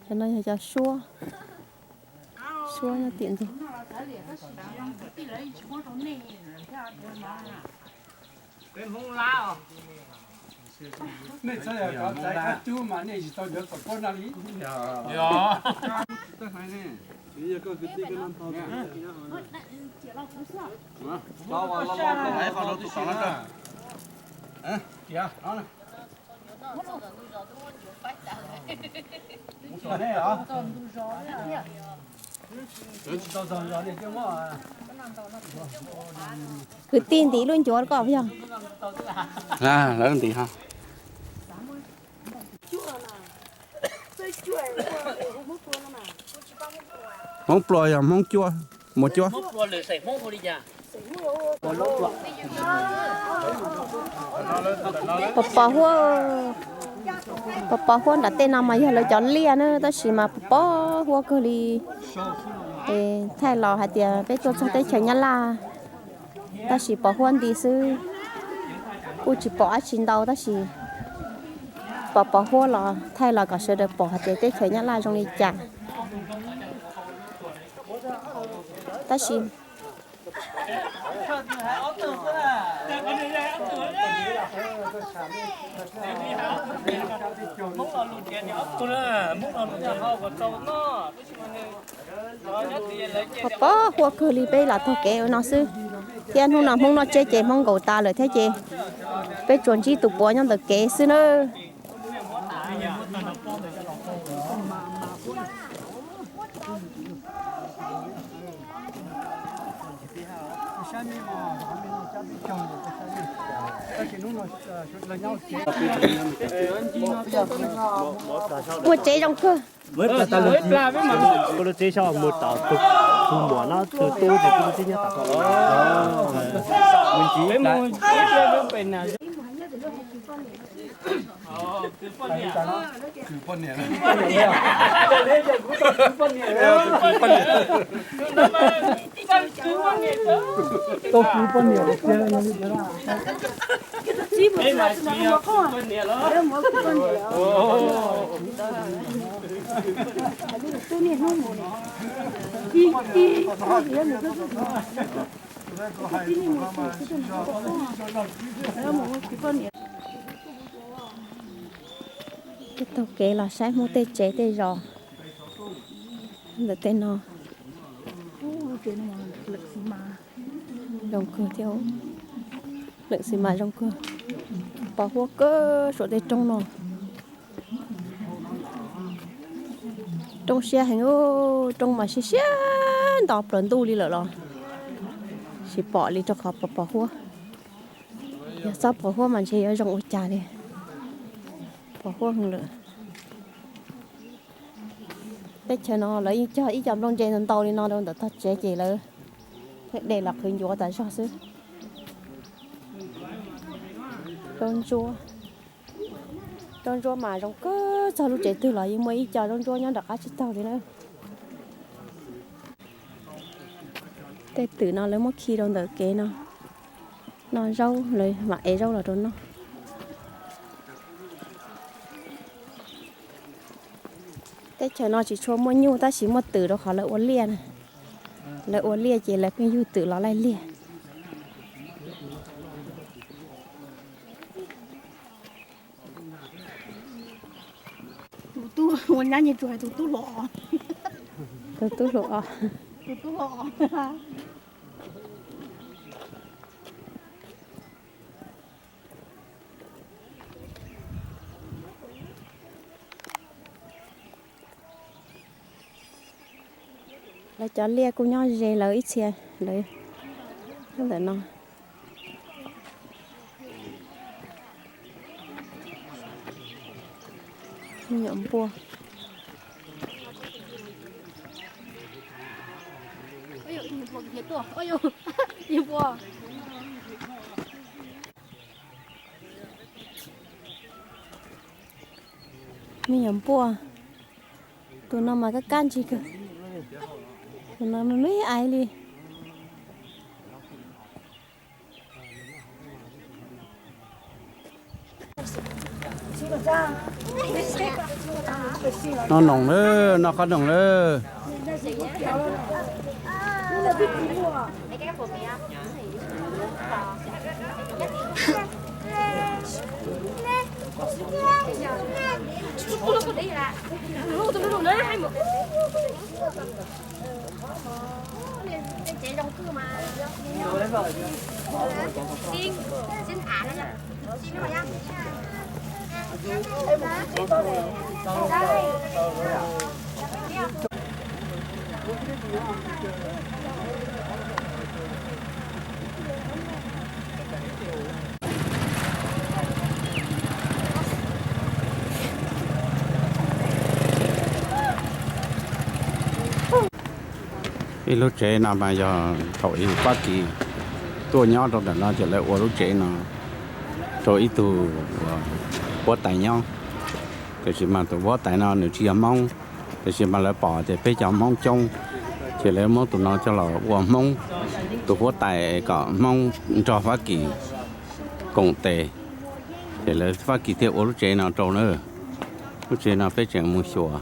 Cov no yog cov suab, suab nyob tim ntug. Kwv tij ntim lub ncuav koj yog? Lawv ntim ho. Hmoob Pluas yog Hmoob Cuab, Muas Cuab. Pos pos huab, pos pos huab nram tej no mas yog lawv cov liaj na, tab sis mas pos pos huab kawg li. Es thaij los hais tias peb tuaj txog teb chaws Nyab Laj, tab sis pos huab nti xwb, kuj tsis pom dab tsi ntau, tab sis pos pos huab los thaij los kom sawv daws pom hais tias teb chaws Nyab Laj zoo li cas. Tab sis Pos pos huab kawg li, peb los taug kev ua no xwb, thiab hnub no Hmoob noj tsiab ces Hmoob nkaum tas lawm thiab ces peb tsuas ntsib tus puav nyob ntawm kev xwb nawb. Muaj tsev zoo kawg. Kuv lub tsev xyov mus tom tus muam no tus tub ces kuv lub tsev nyob tom ko. Peb taug kev los saib Hmoob tej tsev tej zos ntawm tej no. Zoo kawg thiab, lawm xis mas zoo kawg. Pos huab kawg saum tej roob no. Roob siab heev, roob mas siab siab nto plaws ntuj li lawm los tsis pom li rau qhov pos pos huab. Yog txhob pos huab mas ntshe yuav zoo ua cas li. Pos huab heev lawm. Teb chaws no lawv yeej cog ib co nplooj ntse ntau ntau li no rau ntawm tog tsev ces lawv thiaj de los qhwv ncuav tas zog xwb. Zaub ntsuab, zaub ntsuab mas zoo kawg, txog lub tsev twg los yeej muaj ib co zaub ntsuab nyob nram qab tsib taug li na. Tej twm no lawv muab khi rau ntawm kev no, noj zaub, lawv mam ev zaub los rau noj. Teb chaws no tsis tshua muaj nyuj tab sis muaj twm rau qhov lawv ua liaj na. Lawv ua liaj ces lawv pheej yug twm los laij liaj. Tus tub ua nyab nyias tsuas hais tus tub hluas os. Tus tub hluas os. Tus tub hluas os. Lawv cov liaj kuj nyob ze lawv ib txhia, lawv nyob ntawm no. Me nyuam npua. Me nyuam npua. Tus no mas kab kab ntsis kawg. Tus no me me aiv li. Noj noog lawm, noj qab noog lawm. Ib lub tsev no mas yog thaum ub Fab Kis tuaj nyob rau ntawm no ces lawv ua lub tsev no rau ib tug huab tais nyob. Tiam sis mas tus huab tais no nws tsis yog Hmoob, tiam sis mas lawv pom tias peb cov Hmoob coob, ces lawv muab tus no coj los ua Hmoob, tus huab tais kom Hmoob nrog Fab Kis koom tes, ces lawv Fab Kis thiaj ua lub tsev no rau na. Lub tsev no peb tseem mus xyuas,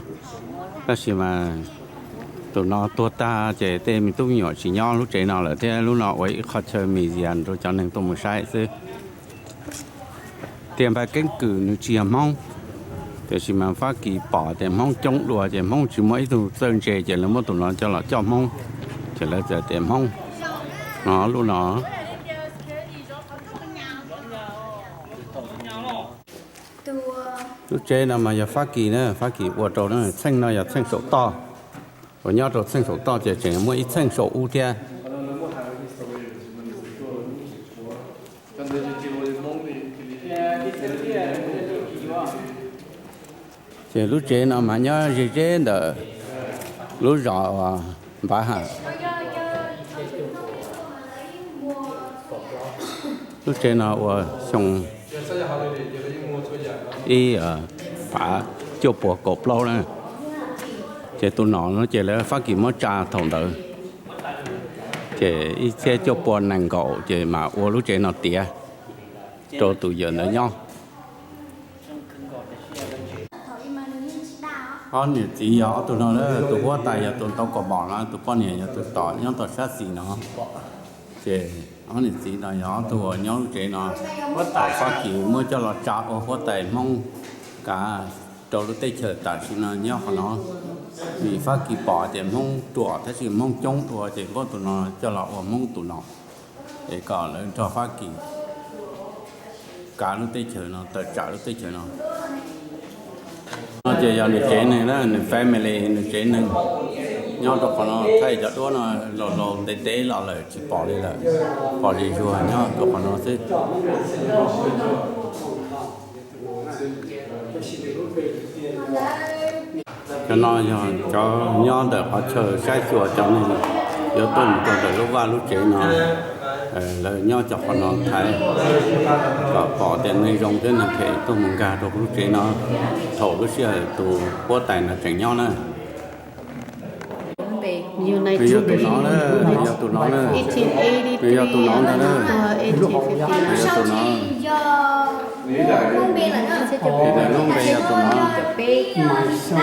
tab sis mas tus no tuag tag ces tej me tub me nyuam tsis nyob lub tsev no lawm thiab lub no ua ib qho chaw museum rau cov neeg tuaj mus saib xwb. Tias Npaj Keeb Kwm nws tsis yog Hmoob, tiam sis mas Fab Kis pom tias Hmoob coob dua ces Hmoob tsis muaj ib tug txawj ntse ces lawv muab tus no coj los coj Hmoob, ces lawv txawm tias Hmoob no lub no. Lub tsev no mas yog Fab Kis na, Fab Kis ua rau na, txheej no yog txheej saum toj, uas nyob rau txheej saum toj ces tseem muaj ib txheej saum ub thiab. Ces lub tsev no mas nyob ze ze ntawm lub zos uas Npav Ham. Lub tsev no ua xyoo ib phav cuaj puas kaum plaub na. Ces tus nom no ces lawv Fab Kis muab tsa thaum ntawd, ces ib txhiab cuaj pua nees nkaum ces mam ua lub tsev no tiav rau tus yawm ntawd nyob. Ob niam txiv yog ob tug no, tus huab tais yog tus ntau kaus mom no, tus poj niam yog tus tom nyob tom sab xis no. Ces ob niam txiv no yog ob tug uas nyob lub tsev no, Fab Kis muab coj los tsa ua huab tais Hmoob kav rau lub teb chaws tam sim no nyob qhov no. Vim Fab Kis pom tias Hmoob ruam tab sis Hmoob coob dua ces muab tus no coj los ua Hmoob tus nom, es kom lawv nrog Fab Kis kav lub teb chaws no, tawm tsam lub teb chaws no. No ces yog nws tsev neeg na, nws family, nws tsev neeg nyob rau qhov no. Thaij cov duab no laus laus ntev ntev los lawm tsis pom li lawm, pom zis zuag nyob rau qhov no xwb. Cov no yog cov nyob ntawm qhov chaw saib xyuas cov neeg yuav tuaj mus rau ntawm lub vaj lub tsev no. Lawv nyob cov qhov no thaiv kom pom tias neeg zoo thiab neeg phem tuaj mus nkag rau lub tsev no thaum lub sij hawm tus huab tais no tseem nyob na. Nws yog tus no na, nws yog tus no na, nws yog tus no ntag na. Nws yog tus no. Ces nws lub npe yog tus no,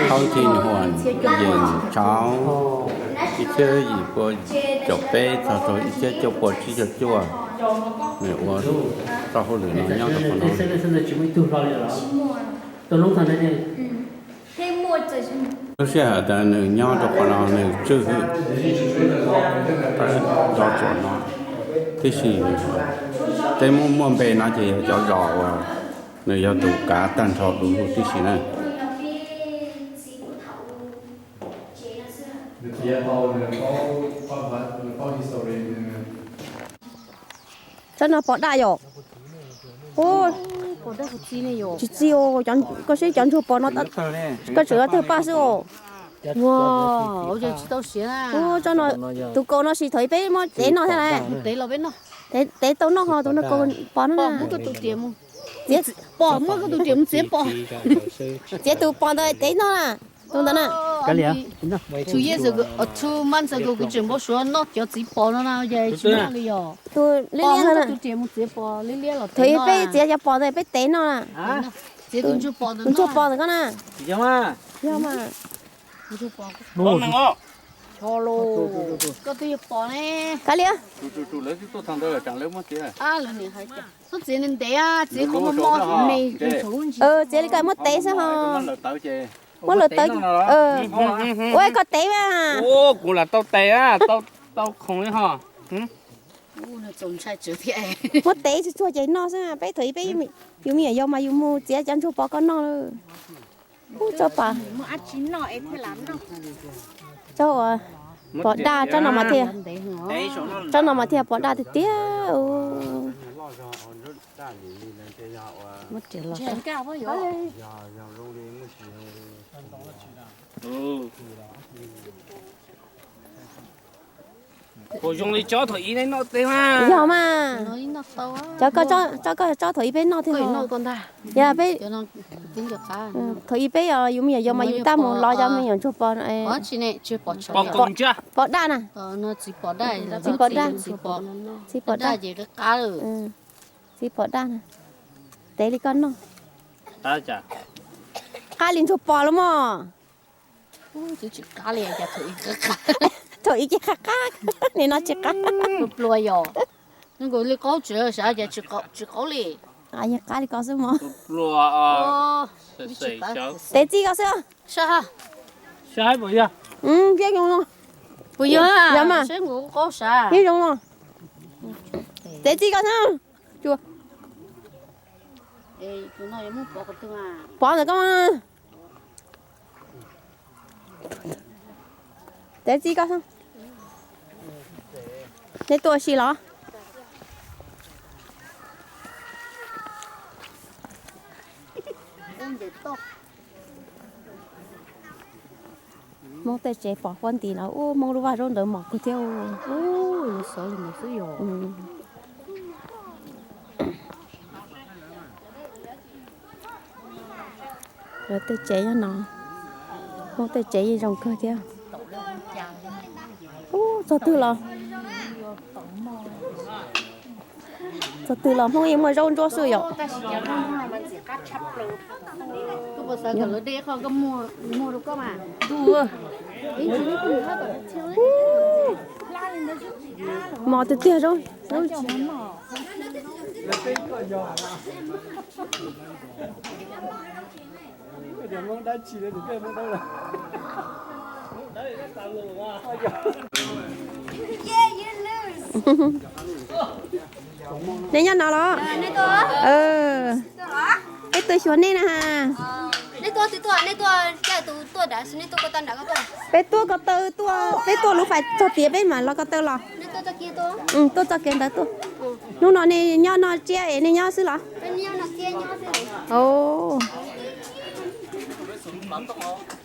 Thoob Thi Huam Yeem Tshauv, ib txhiab yim pua caum peb txog rau ib txhiab cuaj pua tsib caug cuaj, nws ua txoj hauj lwm no nyob rau qhov no. Lub sij hawm tas nws nyob rau qhov no nws tswj hwm rau tsuam no tib si. Tej muaj muaj npe no ces yog cov zos uas nws yog tus kav tag nrho du lug tib si na. Tsob no pom daj yom? Tsis txi, koj saib cov ntsuag pos no, koj tseem yuav tawg paj xwb os. Tsob no, tus kaus no sis thaum peb muab tev noj thiab na. Tev tau noj ho tus no kaus pos no na. Txiav tus pos ntawd tev noj na. Tus ntawd na. Tus liab liab ntawd na. Thaum peb txiav cov pos ntawd peb tev noj na. Tus ntsuag pos ntawm koj na. Yog mas. Kav liam. Txiav li ko muab tev xwb ho. Muab lawv tawv. Ua koj tev mas. Kuv lam tau tes, tau khoom li ho. Muab tev tsuag tsuag ces noj xwb. Peb thaum ub peb yus me nyuam yaus mas yus mus txiav cov ntsuag pos ko noj lawm. Ub, tsob pas, tsob uas pos daj, tsob no mas thiaj, tsob no mas thiaj pos daj tiag tiag. Kuv zoo li tsob thaum ub neb noj teb mas. Yog mas. Cov koj tsob, tsob thaum ub peb noj thiab. Yog peb, thaum ub peb yus me nyuam yaus mas yus tab mus lov cov me nyuam ntsuag pos, pos daj na. Txiv pos daj, txiv pos daj. Txiv pos daj na. Tev li koj noj. Qab li ntsuag pos los mog. Thaum ub ces qab qab, nim no tsis qab. Pluas yom. Li qaub tsis sav ces tsis qaub li. Yog qab li ko xwb mog. Tev txij ko xwb. Puas yog? Yog mas. Thiab zoo no. Tev txij ko xwb. Pov ntawm koj. Tev txij koj xwb. Nej tuaj ua si los? Hmoob tej tsev pom huab nti no, ub, Hmoob lub vaj zaub ntawd mos kawg thiab. Lawv tej tsev nyob no, Hmoob tej tsev yeej zoo kawg thiab. Ub, txog twg los, txog twg los Hmoob yeej muaj zaub ntsuab xwb yom. Mos tiag tiag zaub. Nej nyob no los? Peb tuaj xyuas nej na ha. Peb tuaj ko taw tuaj, peb tuaj lub fais txog tias peb mam los ko taw los. Tuaj txoj kev ntawd tuaj. Hnub no nej nyob noj tsiab es nej nyob xwb los?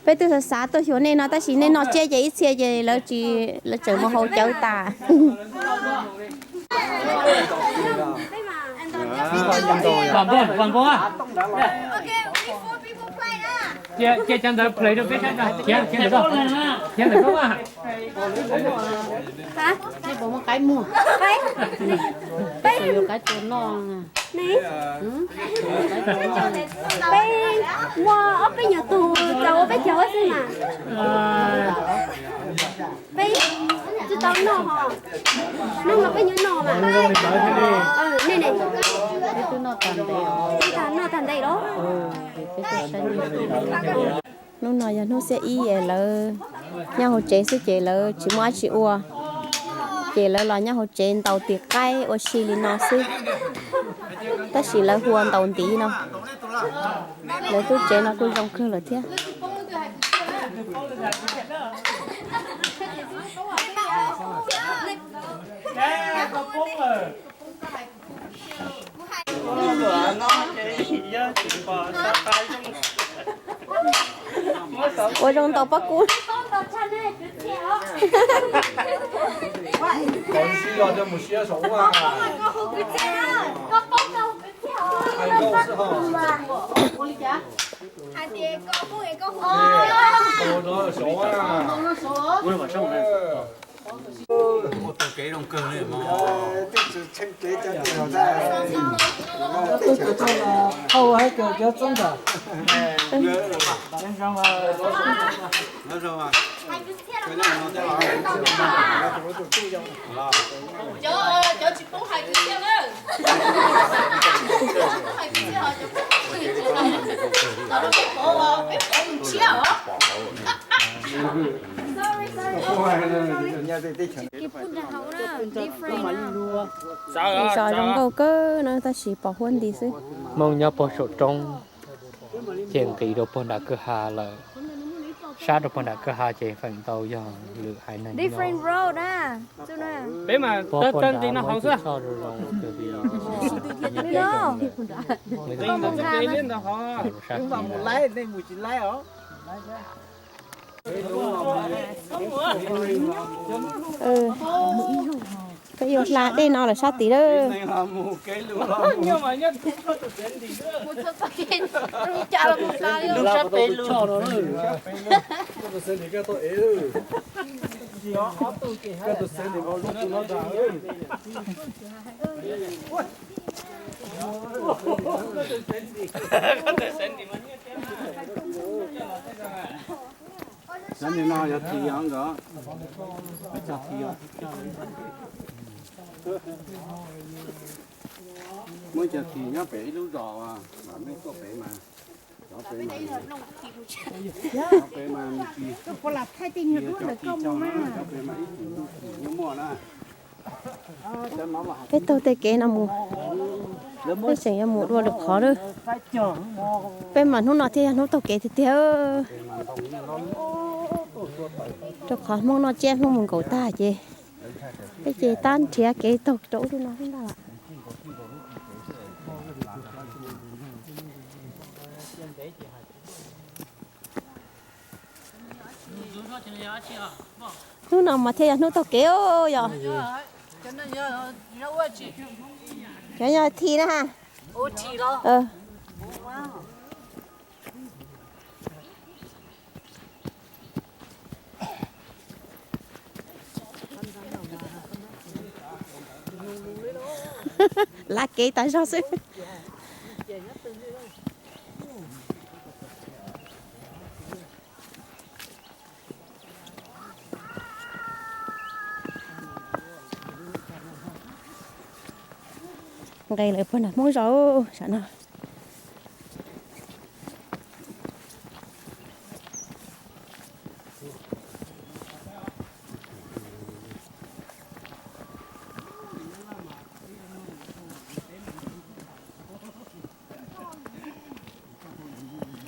Peb twb xav xav tuaj xyuas nej no tab sis nej noj tsiab ces ib txhia ces lawv tsis, lawv tseem mus haus cawv tas. Cia cov ntawd play rau peb saib, khiav ntawm koj, khiav ntawm koj. Nej puas muaj qaib muag? Peb yuav qaib tua noj. Peb muaj ob peb nyuag tug tau ua peb cog xwb mas. Peb tsis tau noj ho. Noj los peb nyuam noj mas. Nej ne, noj tag ntev los? Hnub no yog hnub xiab ib es lawv nyob hauv tsev xwb ces lawv tsis muaj dab tsi ua, ces lawv los nyob hauv tsev ntaus tis qaib ua si li no xwb. Tab sis lawv hu ua ntaus ntiv no. Lawv lub tsev no kuj zoo kawg lawm thiab. Ua zoo ntaus pob kub. Ua tau kev zoo kawg li mas. Twb tsis tsheej kev cov tij laug thiab. Twb tsis tsheej los hau hais tias cov txob ntawm. Cov, cov tsis poob hais kwv txhiaj na. Tsis poob hais kwv txhiaj, cov poob hais kwv txhiaj, cov poob hais kwv txhiaj, peb pov mus tshiab os. Zos zoo nkauj kawg no tab sis pos huab nti xwb. Hmoob nyob puag saum roob, ces nqis rau puag nram kwj ha lawm. Sab rau puag nram kwj ha ces feem ntau yog lwm haiv neeg nyob. Peb mas puag nram no xwb, zoo zoo kawg li. Sab tid. Peb yuav hla dej no lawm sab tid lawm. Cov no yog thim os nkawd, cog thim os. Muaj cov thim nyob pem ib lub zos, nej tuaj pem mas, cov pem mas, cov pem mas, cov thim cog, cov pem mas ib txwm ntuj thim nyob muaj na. Peb taug tej kev no mus, peb tseem yuav mus dua lwm qhov lawm. Peb mas hnub no thiaj yog hnub taug kev tiag tiag. Rau qhov Hmoob noj tsiab Hmoob mus nkaum tag ces peb ces tab nrhiav kev taug rau ub rau no xwb ntag. Hnub no mas thiaj yog hnub taug kev os yog. Cov yog thim na ha. Lav kev tas zog xwb. Nqes lawm puag nram Hmoob zos sam no.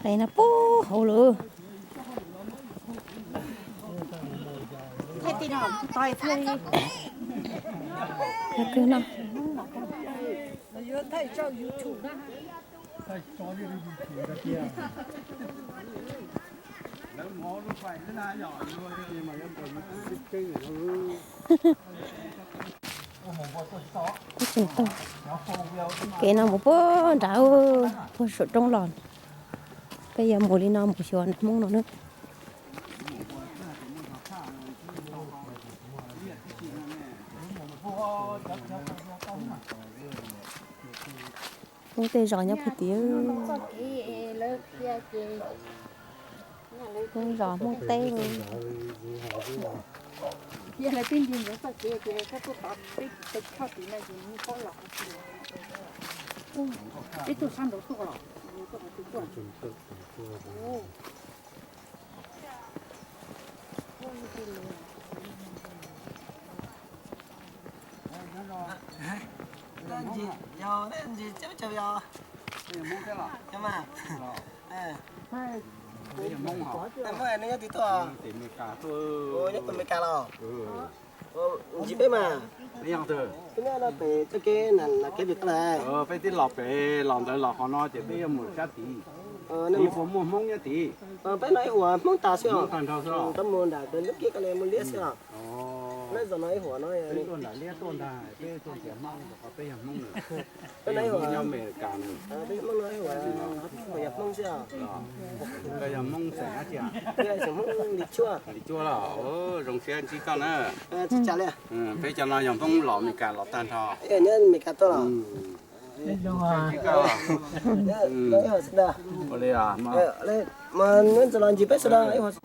Nqes no puag hauv lawm. Kawg no. Kev no mus puag nrad, puag saum roob los. Peb yuav mus li no mus xyuas Hmoob no na. Hmoob tej zos nyob puag tid. Hmoob zos Hmoob teb. Nyob tim Amelikas los? Ntsib peb mas. Peb nyob no pem txoj kev na, kev pem koj lawm. Peb twb los pem los ntawd los qhov no ces peb yuav mus sab tid. Ib puas muaj Hmoob nyob tid? Peb no ib ua Hmoob tas xwb os. Tau mus nram lub kiab ko li mus liab xwb os. Neb zos no ib huam no, peb tuaj nram liab tuaj ntag, peb tuaj nrhiav Hmoob, rau qhov peb yog Hmoob na. Peb no ib huam, peb Hmoob no ib huam, yog Hmoob xwb os. Koj yog Hmoob xeem dab tsi? Xeem Hmoob Lis Cuab. Lis Cuab los, zoo siab ntsib koj na. Peb cov no yog Hmoob los Amelikas los tag nrho. Nyob Amelikas tuaj los. Ua li, mas neb txawm los ntsib peb sawv daws.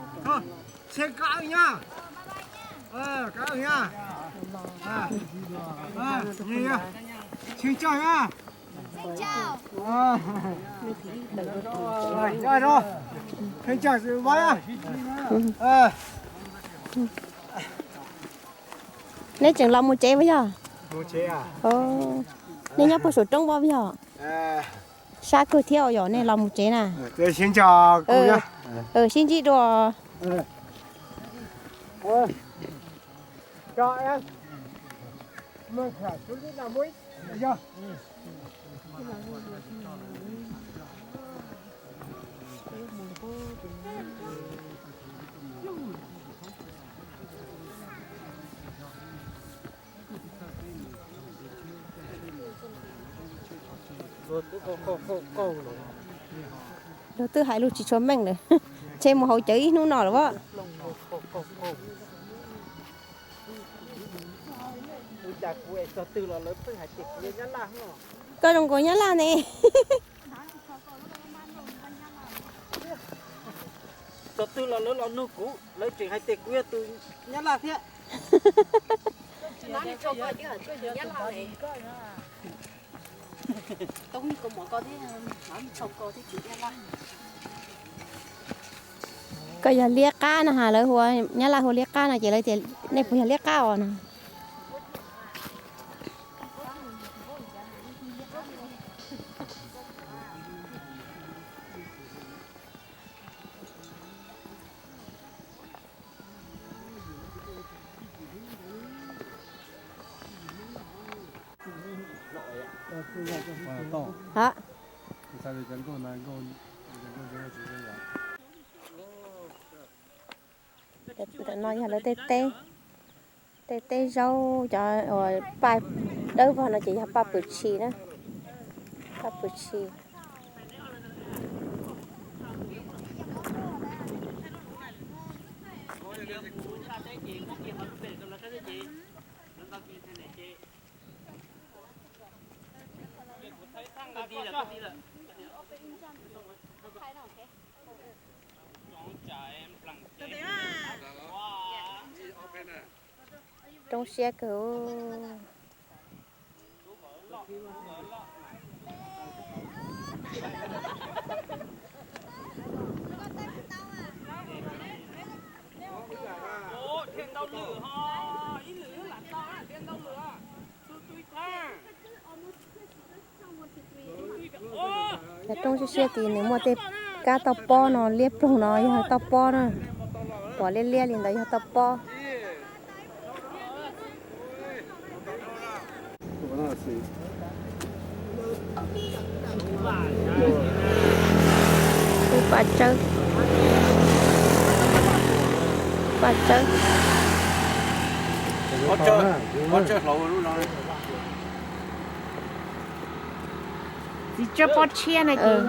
Neb tseem los mus tsev puas yog? Nej nyob puag saum roob puas yog? Sab kawg thiab os, yog nej los mus tsev na. Sib ntsib dua. Luag twb hais lus tsis tshua meej lawm, ntshe mus haus cawv ib hnub no lawm as. Koj zoo nkaus Nyab Laj ne. Txog twg los lawv los nug kuv, lawv tseem hais tias kuv yog tus Nyab Laj thiab. Koj yog liab qab no ha, lawv hu Nyab Laj hu liab qab no ces lawv tias nej puas yog liab qab os no. Ntawm no yog lawv tej teb, tej teb zaub, cov uas paj dawb vog no ces yog paj pwm tshis na, paj pwm tshis. Roob siab kawg. Cov roob siab siab tid nws muaj tej kab toj pob no, liab ploog no yog toj pob na. Pom liab liab li ntawd yog toj pob. Tub Paj Tsawb, Paj Tsawb. Txiv tsawb pob tshiab na ces.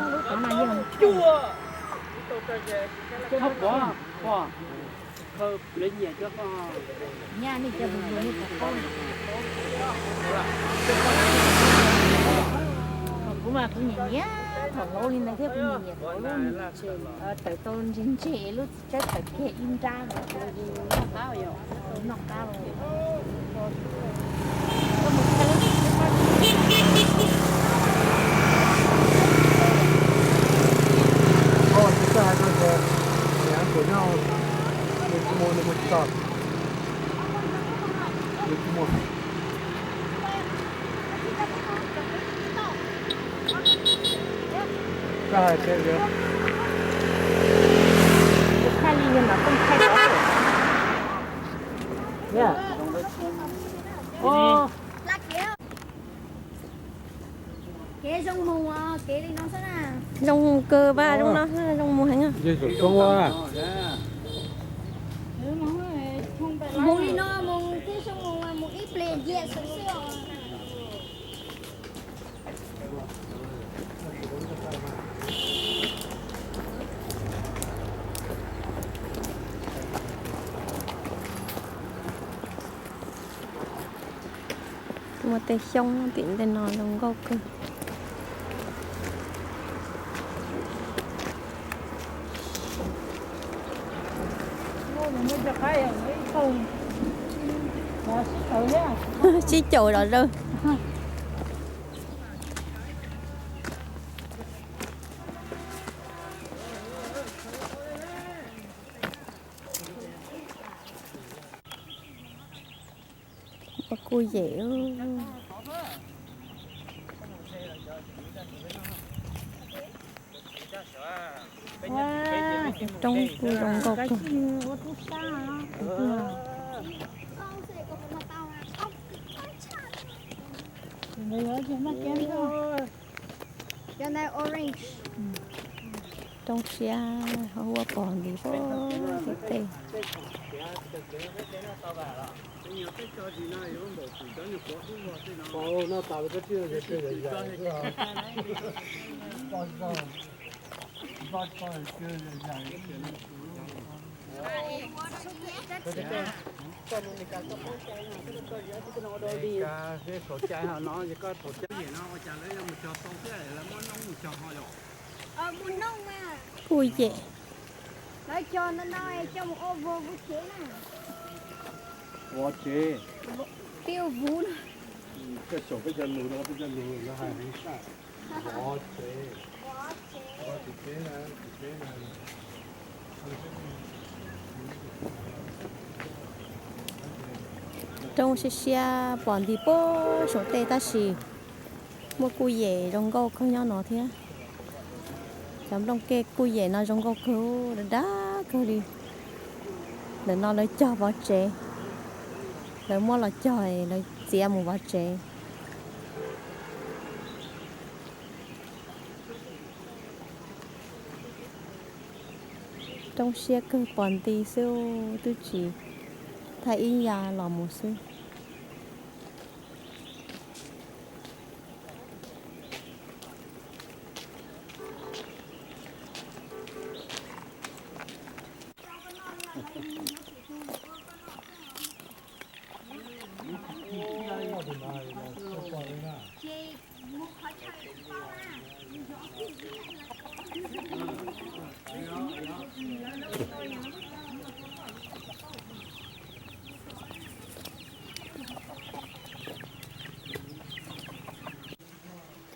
Kuv mas kuv nyiam nyiam thaum hauv li ntawd thiab, kuv nyiam nyiam thaum lub ntsej tawm tau ntseg ntseg lub txiv tsawb tawm kiag ib nrab noj qab los. Zoo mus kawg, zoo no zoo mus heev. Mus li no mus thiaj Muaj tej xyoob tim ntej no zoo nkauj kawg. Tsib caug los zawg. Ua kuj yem. Roob kuj zoo nkauj kawg. Roob siab, ua pom nti pem tej. Kuj yem. Vov tsev. Tej saum peb cov lus no, peb cov lus no hais heev tshaj. Vov tsev. Roob siab siab pom nti puag saum tej tab sis muaj kuj yem zoo nkauj kawg nyob no thiab. Cov nplooj kej kuj yem no zoo nkauj kawg, dav dav kawg li. Ntawm no lawv cog vov tsev, lawv muab los cog lawv txiav mus vov tsev. Roob siab kawg pom nti xwb, twb tsis thaij ib ya los mus xwb.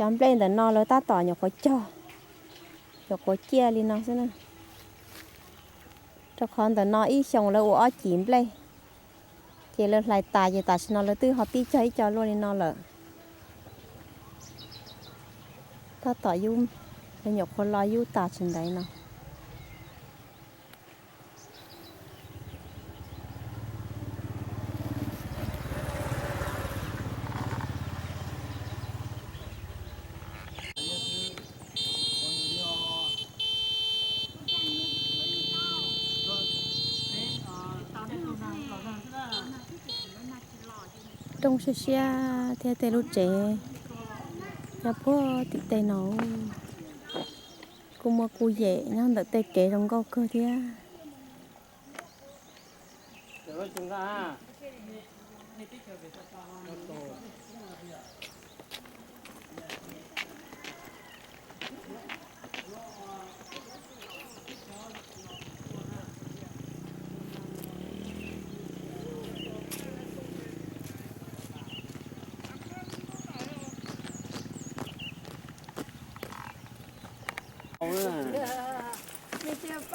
Cov nplej ntawm no lawv tab tom nyuam qhuav cog, nyuam qhuav ciaj li no xwb na. Rau qhov ntawm no ib xyoos lawv ua ob cim nplej, ces lawv hlais tas ces tam sim no lawv twb ho pib cog ib co luaj li no lawm. Tab tom yub, lawv nyuam qhuav los yub tas tsis ntev no. Roob siab siab thiab tej lub tsev nyob puag tim tej no. Kuj muaj kuj yem nyob ntawm tej kev zoo nkauj kawg thiab.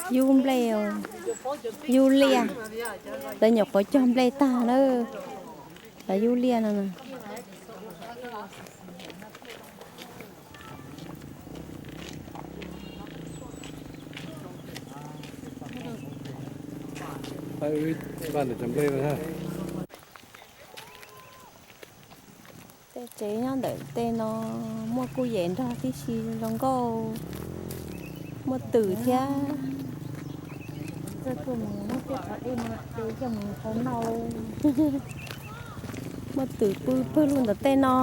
Yub nplej, yub liaj, lawv nyuam qhuav cog nplej tag na, lawv yub liaj no na. Tej tsev nyob ntawm tej no muaj kuj yem nrog tib si zoo nkauj, muaj twm thiab. Muaj twm pw pawg lug ntawm tej no.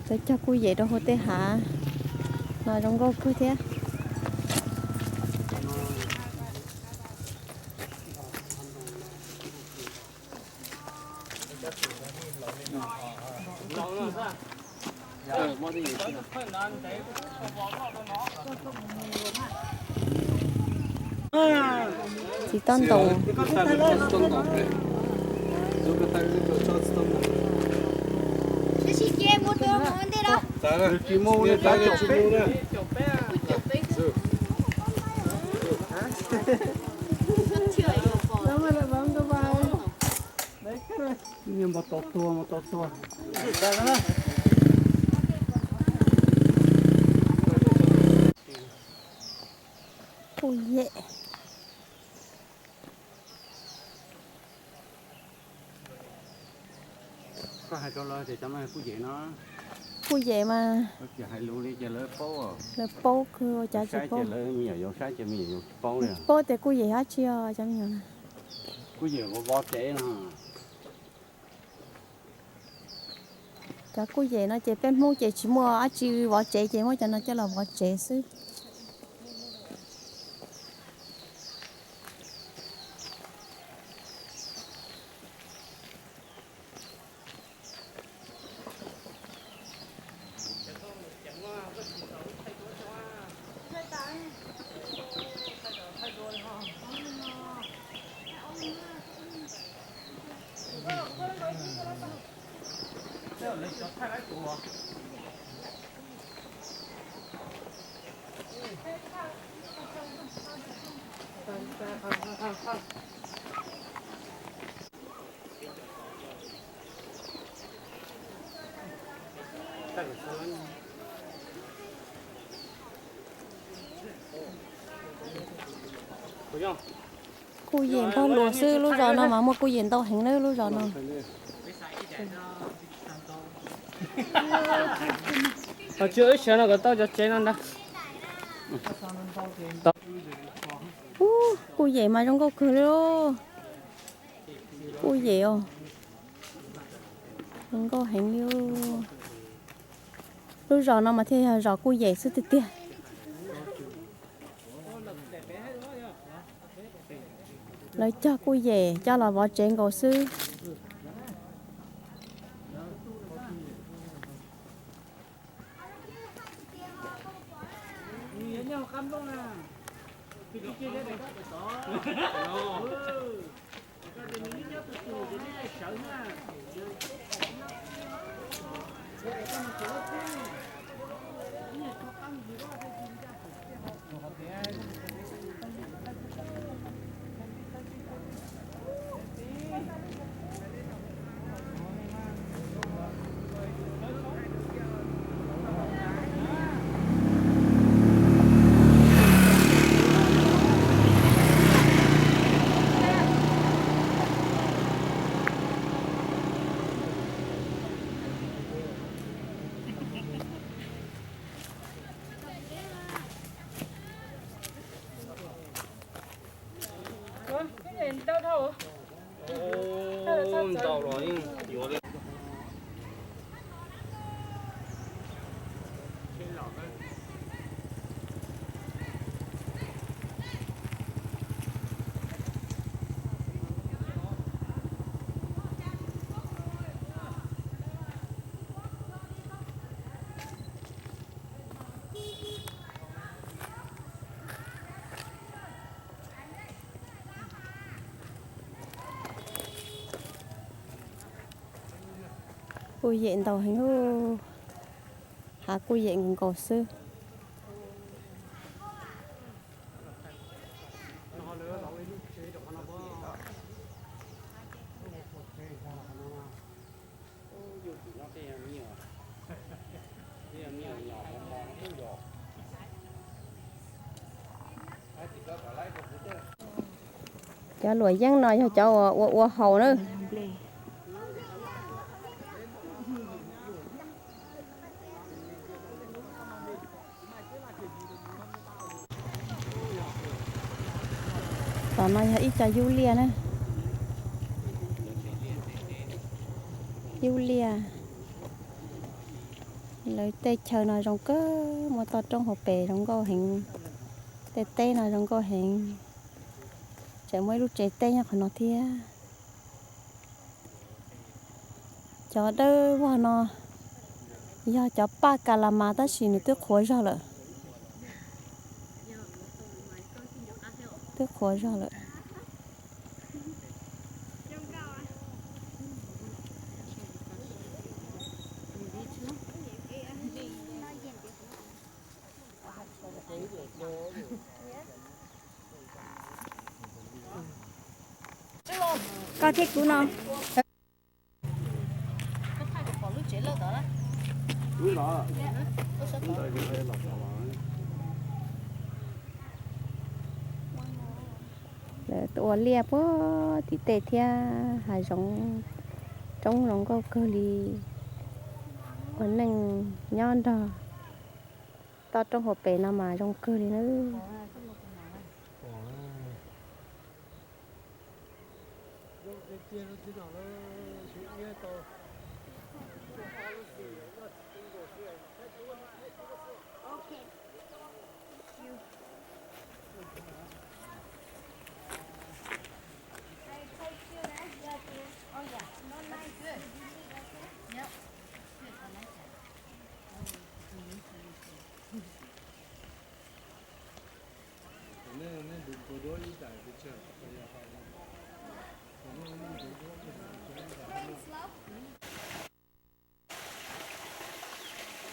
Lawv cog kuj yem rau hauv tej hav no zoo nkauj kawg thiab. Txiv toj ntoos. Npau taus tuag, npau taus tuag. Kuj yem. Koj hais rau lawv tias cov no kuj yem no. Kuj yem mas. Tsis hais lus li ces lawv paub. Lawv paub kawg, ua cas tsis paub. Lawv me nyuam yaus saib ces me nyuam yaus tsis paub li. Paub tias kuj yem dab tsi os cov me nyuam na. Kuj yem vov tsev no. Cov kuj yem no ces peb Hmoob ces tsis muaj dab tsi vov tsev ces muab cov no coj los vov tsev xwb. Kuj yem npog luas xwb, lub zos no mas muaj kuj yem ntau heev na lub zos no. Tsis ua ib sawv no kom tau cov tsev no ntag. Ub, kuj yem mas zoo nkauj kawg li. Kuj yem os, zoo nkauj heev li. Lub zos no mas thiaj yog zos kuj yem xwb tiag tiag. Lawv cog kuj yem coj los vov tsev nkaus xwb. Ntau los yeej yuav li. Kuj yem ntau heev, hav kuj yem nkaus xwb. Cov luam yeeb no yog cov uas ua ua haus na. Tom no yog ib co yub liaj na. Yub liaj. Lawv tej chaw no zoo kawg, muaj toj roob hauv pes zoo nkauj heev. Tej teb no zoo nkauj heev. Tseem muaj ib lub tsev teb nyob qhov no thiab. Cov dawb vog no Yog cov paj kas las mas tab sis nws twb qhuav zog lawm. Twb qhuav zog lawm. Koj thiab kuv no. Lawv ua liaj puag tim tej thiab hav zoov, roob zoo nkauj kawg li. Ua neej nyob nrog toj roob hauv pes no mas zoo kawg li nawb.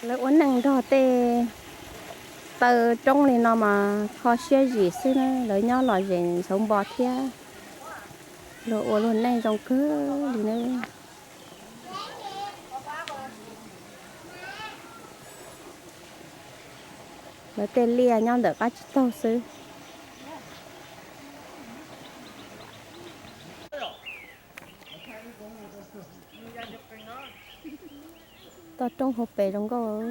Lawv ua neej nrog tej taw roob li no mas kho siab zim xwb na, lawv nyob lom zem ntxhov npo thiab. Luag ua luag neej zoo kawg li na. Lawv tej liaj nyob ntawm qab tsib taug xwb. Toj roob hauv pes zoo nkauj.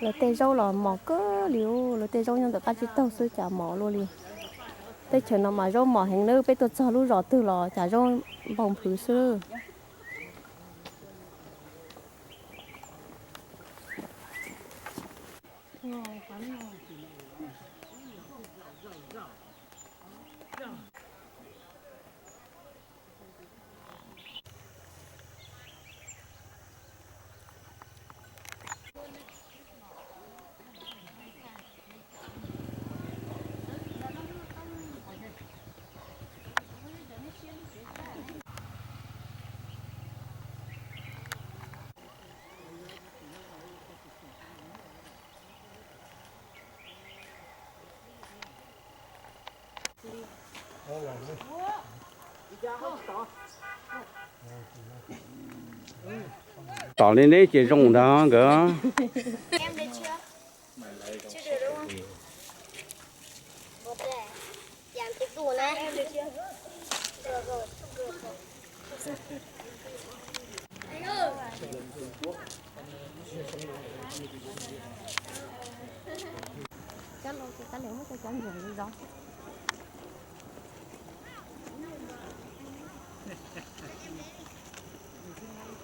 Lawv tej zaub los mos kawg li, lawv tej zaub nyob ntawm qab tsib taug xwb cas mos luaj li. Teb chaws no mas zaub mos heev nawb, peb tuaj txog lub zos twg los cas zaub npau nphwv xwb. Tom li neb ces zoo ntag nkawd. Cov laus ces cov laus muab cov cov ntawm zov.